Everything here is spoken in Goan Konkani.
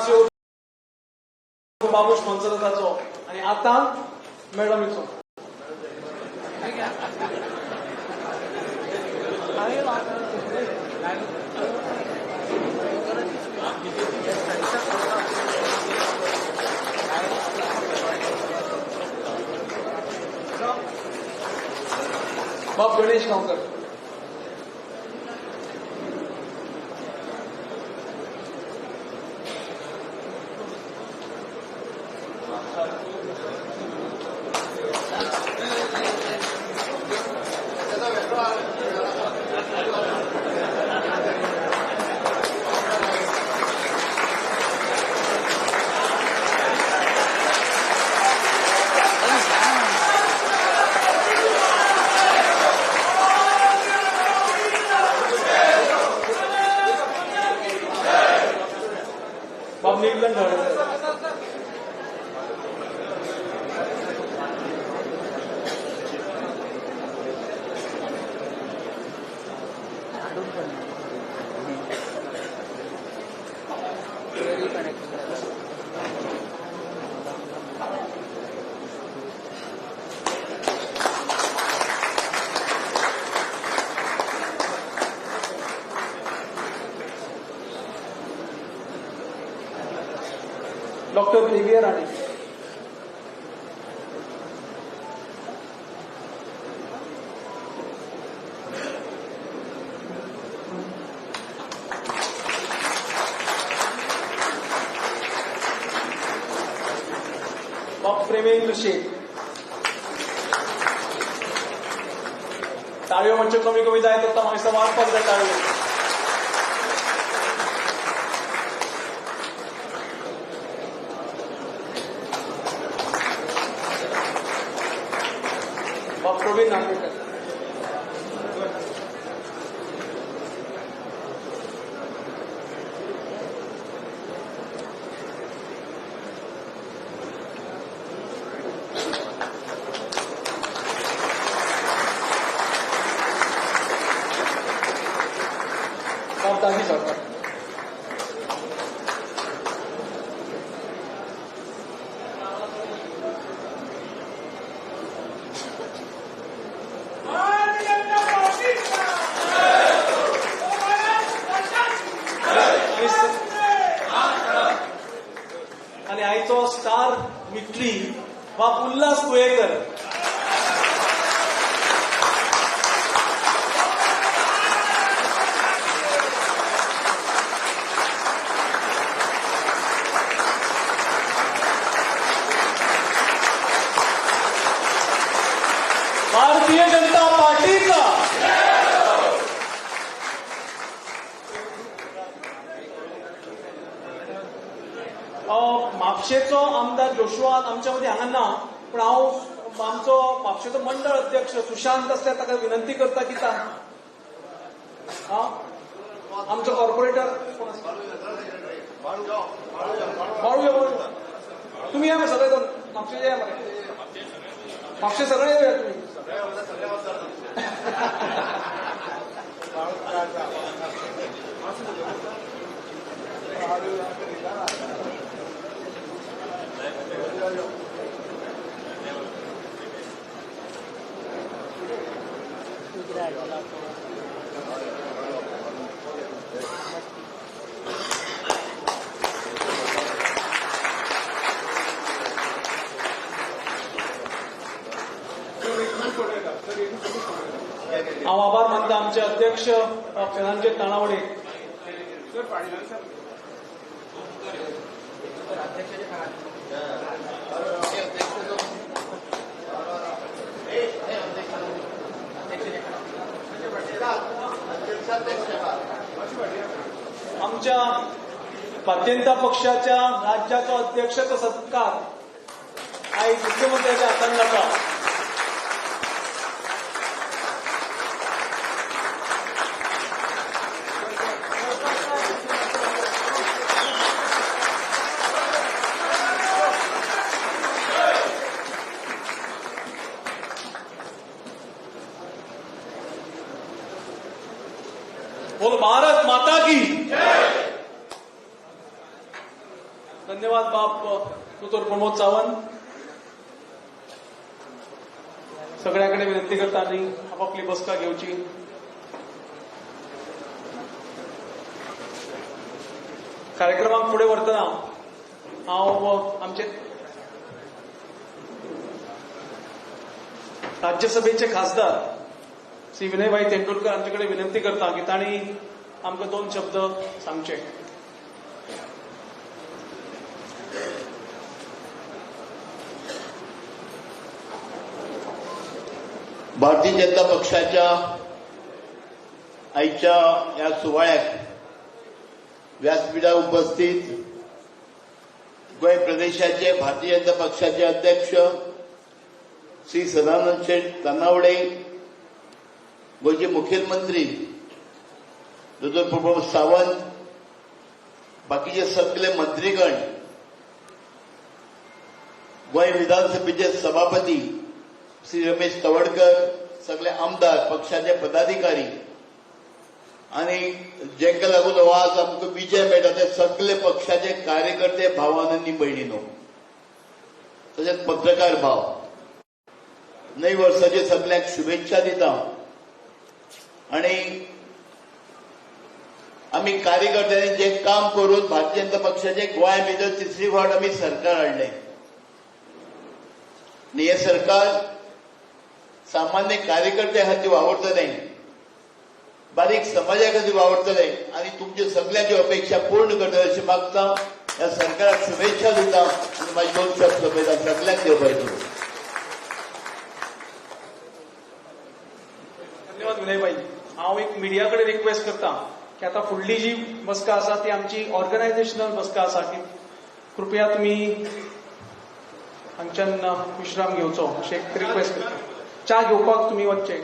इग्नासियो बाबूश मोन्सेराताचो आनी आतां मॅडमीचो. बाब गणेश गांवकर. बाब नीलकंठ. डॉक्टर देविया राणे. बाब प्रेमेंद्र शेख. टाळयो मातश्यो कमी कमी जायत आसता, म्हाका दिसता वाजपाक जाय टाळयो. बाब प्रवीण नांदेकर. बाब दाजी सरकार. आणि आयचो स्टार विक्ट्री बाब उल्हास कुयेकर. भारतीय जनता पार्टीचा. म्हापशेचो आमदार जोशुआ आमच्या मदीं हांगा ना, पूण हांव आमचो म्हापशेचो मंडळ अध्यक्ष सुशांत आसल्यार ताका विनंती करता की आमचो कॉर्पोरेटर कोण आसा? बाळू या, तुमी या सगळे दोन म्हापशेचे या मरे, म्हापशे सगळे येया तुमी. हांव आभार मानता आमचे अध्यक्ष धनंजय तानावडे. आमच्या भारतीय जनता पक्षाच्या राज्याचो अध्यक्षाचो सत्कार आयज मुख्यमंत्र्याच्या हातान जाता. बोलो भारत माता की जय. धन्यवाद बाब दोतोर प्रमोद सावंत. सगळ्या कडेन विनंती करता आनी आपापली बसका घेवची. कार्यक्रमाक फुडें व्हरतना हांव आमचे राज्यसभेचे खासदार श्री विनयभाई तेंडुलकर हांचे कडेन विनंती करता की तांणी आमकां दोन शब्द सांगचे. भारतीय जनता पक्षाच्या आयच्या ह्या सुवाळ्याक व्यासपीठार उपस्थित गोंय प्रदेशाचे भारतीय जनता पक्षाचे अध्यक्ष श्री सदानंद शेट तानावडे, गोंयचे मुखेलमंत्री दोतोर प्रमोद सावंत, बाकीचे सगळे मंत्रीगण, गोंय विधानसभेचे सभापती श्री रमेश तवडकर, सगळे आमदार, पक्षाचे पदाधिकारी आनी जेंका लागून हो आज आमकां विजय मेळटा ते सगळे पक्षाचे कार्यकर्ते, भावान आनी भयणीनो, तशेंच पत्रकार भाव, नवी वर्साचे सगळ्यांक शुभेच्छा दिता. आनी आमी कार्यकर्त्यांनी जे काम करून भारतीय जनता पक्षाचे गोंया भितर तिसरी फावट आमी सरकार हाडलें आनी हें सरकार सामान्य कार्यकर्त्या खातीर वावुरतलें, बारीक समाजा खातीर वावुरतलें आनी तुमच्यो सगळ्यांच्यो अपेक्षा पूर्ण करतलें अशें मागता. ह्या सरकाराक शुभेच्छा दिता आनी म्हाजे दोन शब्द सोंपयता. सगळ्यांक देव बरें करूं. धन्यवाद विनयभाई. हांव एक मिडिया कडेन रिक्वेस्ट करता की आतां फुडली जी बसका आसा ती आमची ऑर्गनायझेशनल बसका आसा की कृपया तुमी हांगच्यान विश्राम घेवचो अशें एक रिक्वेस्ट करता. च्या घेवपाक तुमी वचचे.